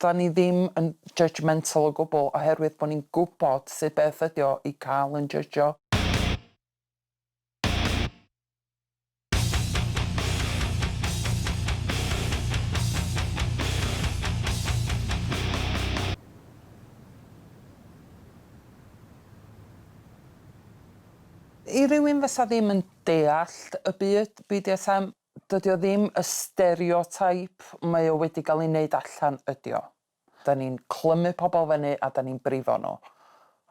Da ni ddim yn judgemental o gwbl oherwydd bod ni'n gwybod sut beth ydi o i cael yn jydgio. I rywun fysa ddim yn deallt y byd BDSM, dydy o ddim y stereotype mae o wedi gael ei wneud allan ydy o. Da ni'n clymu pobl fyny a da ni'n brifo nhw.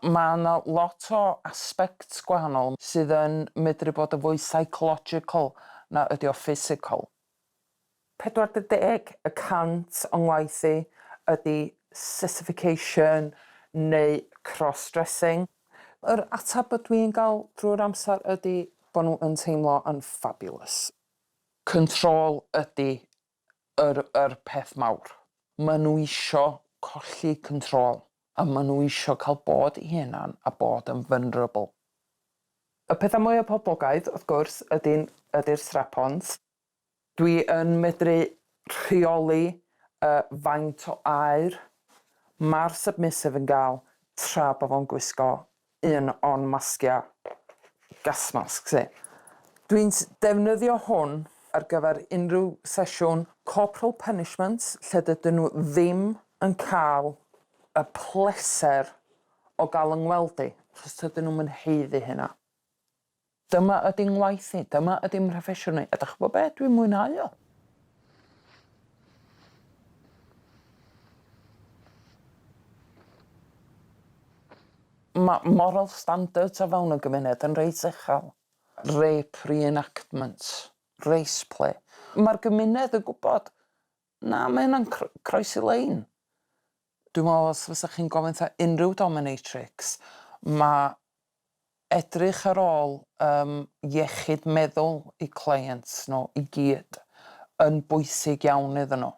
Mae yna lot o aspects gwahanol sydd yn medru bod yn fwy psychological na ydy o physical. 40% o'n ngwaith i ydy sissification neu cross-dressing. Yr ateb ydw i'n gael drwy'r amser ydy bod nhw yn teimlo yn fabulous. Control ydy yr yr peth mawr. Maen nhw isio colli control a maen nhw isio cael bod eu hunan a bod yn vulnerable. Y pethau mwyaf poblogaidd, wrth gwrs, ydy'n ydy'r strap-ons. Dwi yn medru rheoli y faint o aer ma'r submissive yn gael tra bo fo'n gwisgo un o'n masgiau gas masks i. Dwi'n defnyddio hwn ar gyfer unrhyw sesiwn corporal punishment lle dydyn nhw ddim yn cael y pleser o gael 'y ngweld i, achos tydyn nhw'm yn haeddu hynna. Dyma ydy ngwaith i, dyma ydy mhroffesiwn i, a dach ch'bo' be', dwi'n mwynhau o. Ma' moral standards o fewn y gymuned yn reit uchel. Rape re-enactments, race play. Ma'r gymuned yn gwbod, na, ma' hynna'n croesi lein. Dwi'n me'wl os fysach chi'n gofyn 'tha unrhyw dominatrix, ma' edrych ar ôl yym iechyd meddwl eu clients nhw i gyd yn bwysig iawn iddyn nhw.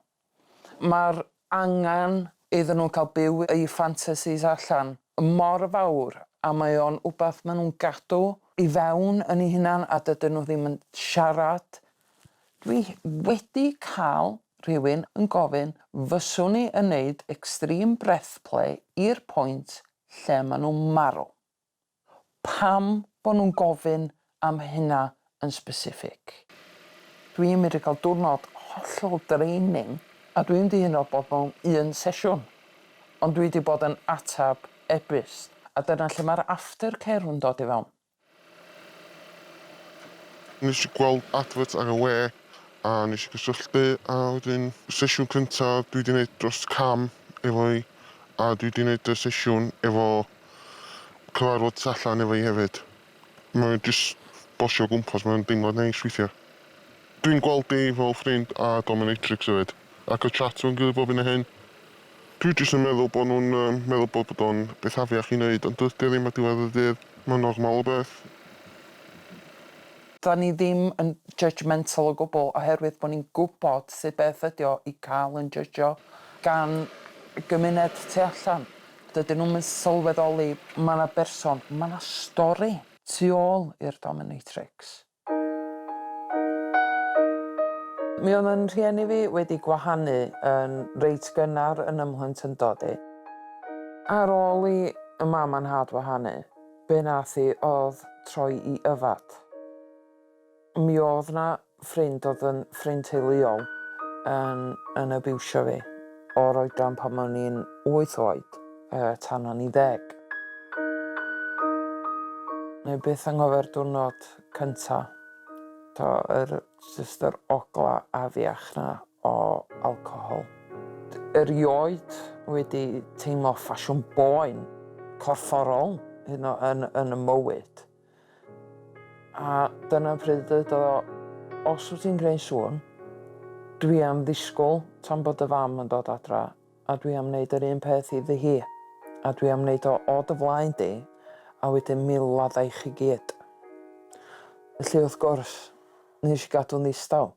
Mae'r angen iddyn nhw cael byw eu fantasies allan mor fawr a mae o'n wbath maen nhw'n gadw i fewn yn eu hunan a dydyn nhw ddim yn siarad. Dwi wedi cael rhywun yn gofyn fyswn i yn neud extreme breath play i'r point lle maen nhw'n marw. Pam bod nhw'n gofyn am hynna yn specific? Dwi'n medru cael diwrnod hollol draining a dwi'm 'di hyd yn oed bod mewn un sesiwn, ond dwi 'di bod yn ateb e-byst, a dyna lle mae'r aftercare yn dod i fewn. Nes i gweld advert ar y we a nes i gysylltu a wedyn sesiwn cynta dwi 'di neud dros cam efo hi a dwi 'di neud y sesiwn efo cyfarfod tu allan efo hi hefyd. Mae o jyst bosio o gwmpas mae'n deimlad neis weithia. Dwi'n gweld hi fel ffrind a dominatrix hefyd a cael chat efo'n gilydd bob hyn a hyn. Dwi jyst yn meddwl bod nhw'n yym meddwl bod bod o'n beth afiach i neud ond dydi o ddim ar diwedd y dydd. Mae'n normal o beth. Da ni ddim yn judgemental o gwbl oherwydd bod ni'n gwybod sut beth ydi o i cael yn jydgio gan y gymuned tu allan. Dydyn nhw'm yn sylweddoli ma' 'na berson, ma' 'na stori tu ôl i'r dominatrix. Mi oedd 'yn rhieni fi wedi gwahanu yn reit gynnar yn 'y mhlentyndod i. Ar ôl i 'y mam a'n nhad wahanu, be nath hi oedd troi i yfad. Mi oedd 'na ffrind oedd yn ffrind teuluol yn yn abiwsio fi o'r oedran pan o'n i'n wyth oed tan o'n i'n ddeg. Wna i byth anghofio'r diwrnod cynta. To, yr, jyst yr ogla afiach 'na o alcohol. Erioed wedi teimlo ffasiwn boen corfforol hyd yn oed yn yn 'y mywyd. A dyna pryd deudodd o, os wyt ti'n creu sŵn, dwi am ddisgwyl tan bod dy fam yn dod adra a dwi am wneud yr un peth iddi hi, a dwi am wneud o o dy flaen di, a wedyn mi ladda i chi gyd. Felly wrth gwrs, nes i gadw'n ddistaw.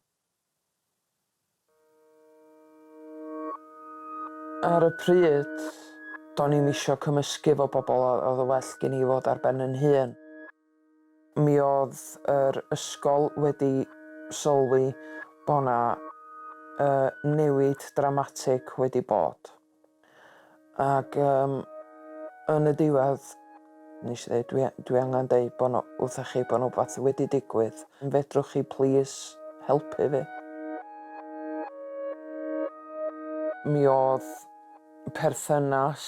Ar y pryd, do'n i'm isio cymysgu efo bobl, oedd yn well gen i fod ar ben yn hun. Mi oedd yr ysgol wedi sylwi bod 'na newid dramatig wedi bod. Ac um, yn y diwedd, nes i ddeud, dwi, dwi angen deud bod nhw, wrthych chi bod nhw beth wedi digwydd. Fedrwch chi please helpu fi? Mi oedd perthynas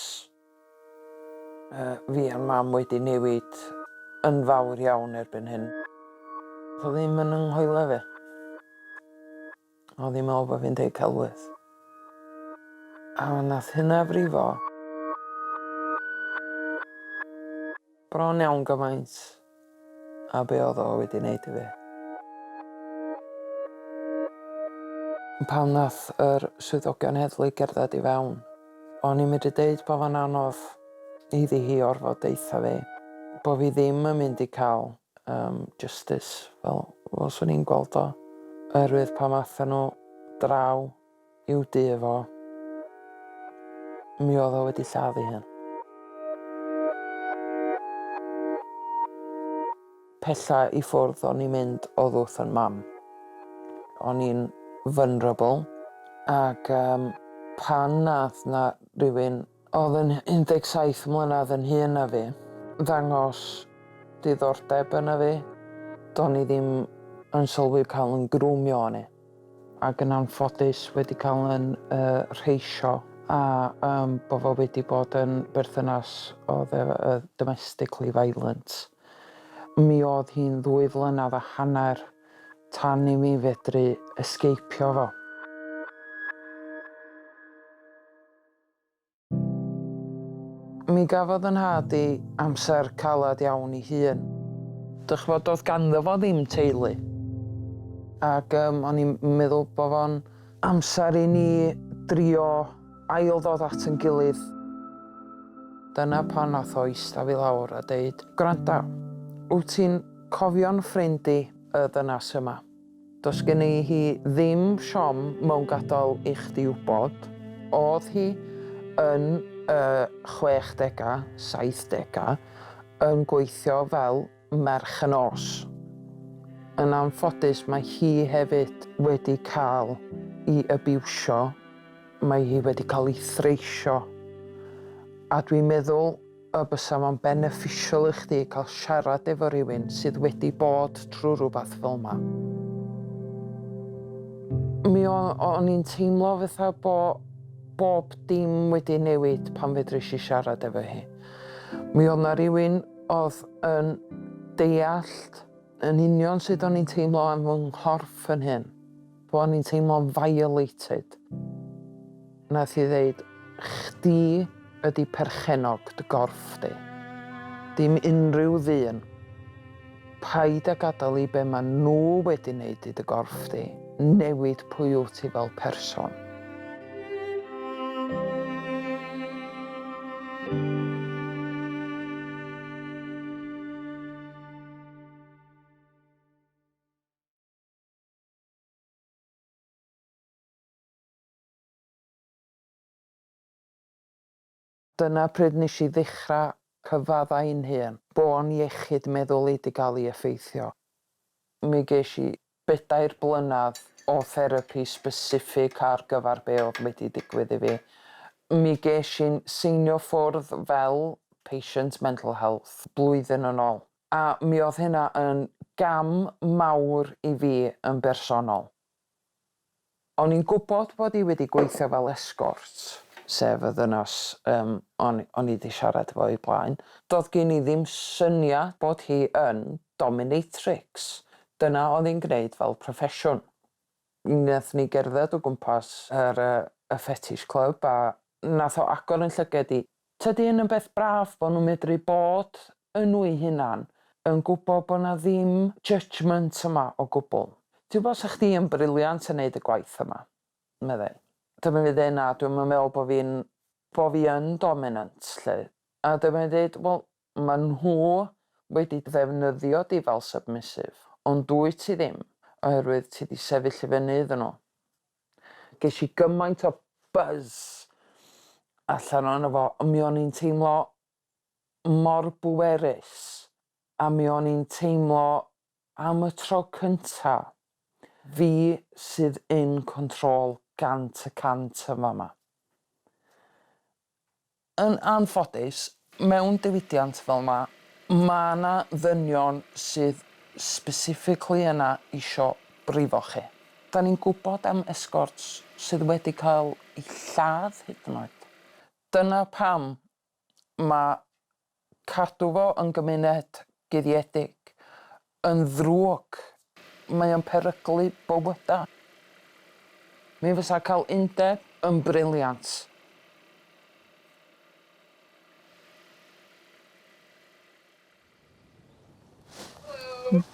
fi a'n mam wedi newid yn fawr iawn erbyn hyn. Oedd o ddim yn 'y nghoelio fi. Oedd hi'n meddwl bod fi'n deud celwydd. A nath hynna frifo bron iawn gymaint a be oedd o wedi wneud i fi. Pan nath yr swyddogion heddlu gerdded i fewn, o'n i'n medru deud bod fo'n anodd iddi hi orfod deutha fi bo fi ddim yn mynd i cael um, justice fel, fel swn i'n gweld o. Oherwydd pan athyn nhw draw i'w dŷ fo, mi oedd o wedi lladd ei hun. Pella i ffwrdd o'n i'n mynd oddi wrth 'yn mam. O'n i'n vulnerable ac um, pan nath 'na rhywun oedd yn 17 mlynedd yn hŷn na fi ddangos diddordeb yna fi, do'n i ddim yn sylwi cael yn grwmio o'n i. Ac yn anffodus wedi cael yn uh, rheisio a um, bod fo wedi bod yn berthynas oedd uh, domestically violent. Mi oedd hi'n 2 flynedd a hanner tan i mi fedru esgeipio fo. Mi gafodd 'yn nhad i amser calad iawn i hun. Dych ch'mod, doedd ganddo fo ddim teulu. Ac um, o'n i'n meddwl bod fo'n amser i ni drio ail ddod at yn gilydd. Dyna pan nath o eista fi lawr a deud, "Gwranda, wyt ti'n cofio'n ffrind i, y ddynas yma? Does gen i hi ddim siom mewn gadael i chdi wybod. Oedd hi yn y 60au, 70au, yn gweithio fel merch y nos. Yn anffodus mae hi hefyd wedi cael ei abiwsio, mae hi wedi cael ei threisio. A dwi'n meddwl y bysa fo'n beneficial i chdi cael siarad efo rhywun sydd wedi bod trwy rhywbeth fel yma." Mi o'n i'n teimlo fatha bo bob dim wedi newid pan fedrwys i siarad efo hi. Mi oedd 'na rywun oedd yn deallt yn union sut o'n i'n teimlo am fy nghorff yn hyn. Bo o'n i'n teimlo'n violated. Nath hi ddeud, "Chdi ydi perchennog dy gorff di. Dim unrhyw ddyn. Paid â gadael i be maen nhw wedi wneud i dy gorff di newid pwy wyt ti fel person." Dyna pryd nes i ddechrau cyfadda i'n hun bo'n iechyd meddwl i 'di gael ei effeithio. Mi ges i 4 blynedd o therapi specific ar gyfer be oedd wedi digwydd i fi. Mi ges i'n seinio ffwrdd fel patient mental health blwyddyn yn ôl. A mi oedd hynna yn gam mawr i fi yn bersonol. O'n i'n gwybod bod i wedi gweithio fel escort, sef y ddynas um, o'n i wedi siarad efo i blaen. Doedd gen i ddim syniad bod hi yn dominatrix. Dyna oedd hi'n gwneud fel proffesiwn. Nath ni gerdded o gwmpas yr, y fetish club a nath o agor yn llyged i. Tydi hyn yn beth braf bod nhw'n medru bod yn nhw eu hunan, yn gwybod bod 'na ddim judgement yma o gwbl. "Ti'n gwybod, 'sa chdi yn brilliant yn neud y gwaith yma," meddai. Dyma fi ddeud, "Na, dwi'm yn meddwl bo fi yn dominant, 'lly." A dyma fi'n dweud, "Wel, ma' nhw wedi ddefnyddio di fel submissive, ond dwyt ti ddim, oherwydd ti 'di sefyll i fyny iddyn nhw." Ges i gymaint o buzz allan ohono fo, ond mi o'n i'n teimlo mor bwerus a mi o'n i'n teimlo am y tro cynta fi sydd in control 100% yn fama. Yn anffodus, mewn diwydiant fel 'ma, ma' 'na ddynion sydd specifically yna isio brifo chi. Da ni'n gwybod am escorts sydd wedi cael eu lladd hyd yn oed. Dyna pam ma' cadw fo yn gymuned guddiedig yn ddrwg. Mae o'n peryglu bywyda. Mi fysa cael undeb yn brilliant.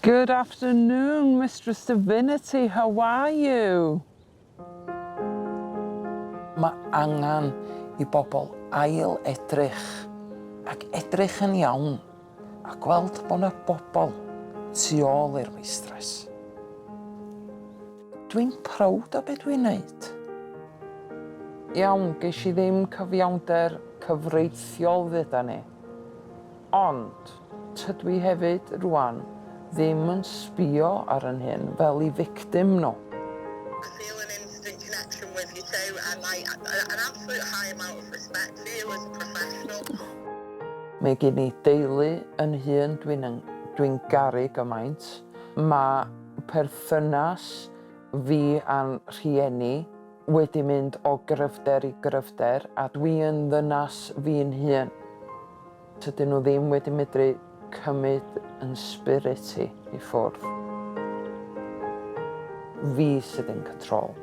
Good afternoon, Mistress Divinity, how are you? Mae angen i bobl ail edrych ac edrych yn iawn a gweld bod 'na bobl tu ôl i'r meistres. Dwi'n proud o be dwi'n neud. Iawn, ges i ddim cyfiawnder cyfreithiol dduda ni. Ond, tydw i hefyd, rwan, ddim yn sbio ar 'yn hun fel i victim nhw. I feel an instant connection with you too and like an absolute high amount of respect for you as a professional. Mae gen i deulu yn hun dwi'n yn dwi'n garu gymaint. Mae perthynas fi a'n rhieni wedi mynd o gryfder i gryfder a dwi yn ddynas fi'n hun. Tydyn nhw ddim wedi medru cymryd yn spirit i i ffwrdd. Fi sydd in control.